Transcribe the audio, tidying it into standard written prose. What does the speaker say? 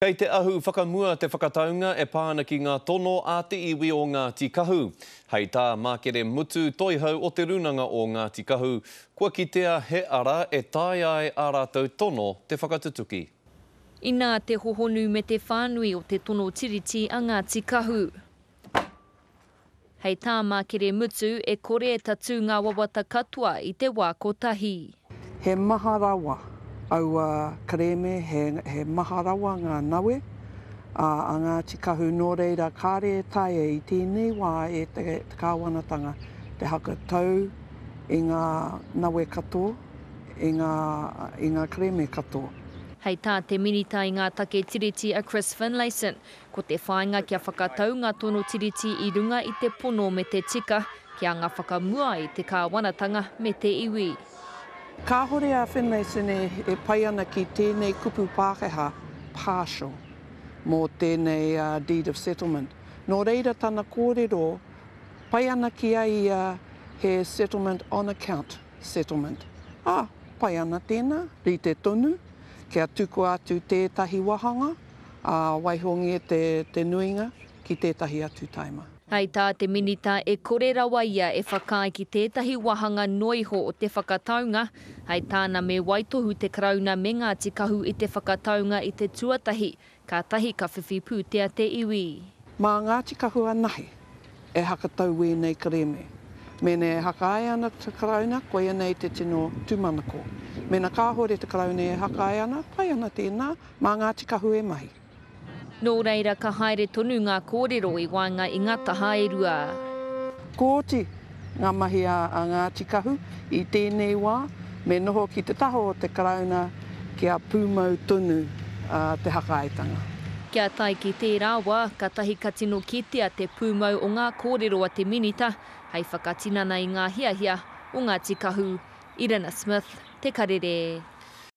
Kei te ahu whakamua te whakataunga e pā ana ki ngā tono a te iwi o Ngāti Kahu. Hei tā Makere Mutu, Toihau o Te Rūnanga o Ngāti Kahu, kua kitea he ara e taea ai ā rātou tono te whakatutuki. Inā te hohonu me te whānui o te tono tiriti a Ngāti Kahu. Hei tā Makere Mutu, e kore e tatū ngā wawata katoa i te wā kotahi. He maha rawa aua kerēme, he maha rawa ngā nawe a Ngāti Kahu, nō reira kāre e taea i tēnei wā e te kāwanatanga te hakatau i ngā nawe katoa, i ngā kerēme katoa. Hei tā te Minita i ngā Take Tiriti a Chris Finlayson, Ko te whāinga kia whakatau ngā tono Tiriti i runga i te pono me te tika, kia anga whakamua ai te kāwanatanga me te iwi. Kāhore a Finlayson e pai ana ki tēnei kupu Pākehā, partial, mō tēnei deed of settlement. Nō reira tana kōrero, pai ana ki a ia he settlement on account settlement. Ā, pai ana tēnā, rite tonu, kia tukua atu tētahi wāhanga, ā, waihongia te, te nuinga ki tētahi atu taima. Hei tā te Minita e kore rawa ia e whakaae ki tētahi wāhanga noa iho o te whakataunga, hei tāna me waitohu te Karauna me Ngāti Kahu i te whakataunga i te tuatahi, kātahi ka whiwhi pūtea te iwi. Mā Ngāti Kahu anahe e hakatau wēnei kerēme. Mēnā e hakaae ana te Karauna, koia nei te tino tūmanako. Mēnā kāhore te Karauna e hakaae ana, pai ana tēnā, Mā Ngāti Kahu e mahi. Nō reira ka haere tonu ngā kōrero i waenga i ngā taha e rua. Kooti ngā mahi a Ngāti Kahu i tēnei wā, me noho ki te taha o te Karauna kia pūmau tonu te hakaaetanga. Kia tae ki tērā wā, katahi ka tino kitea te pūmau o ngā kōrero a te Minita hei whakatinana i ngā hiahia o Ngāti Kahu. Irina Smith, Te Karere.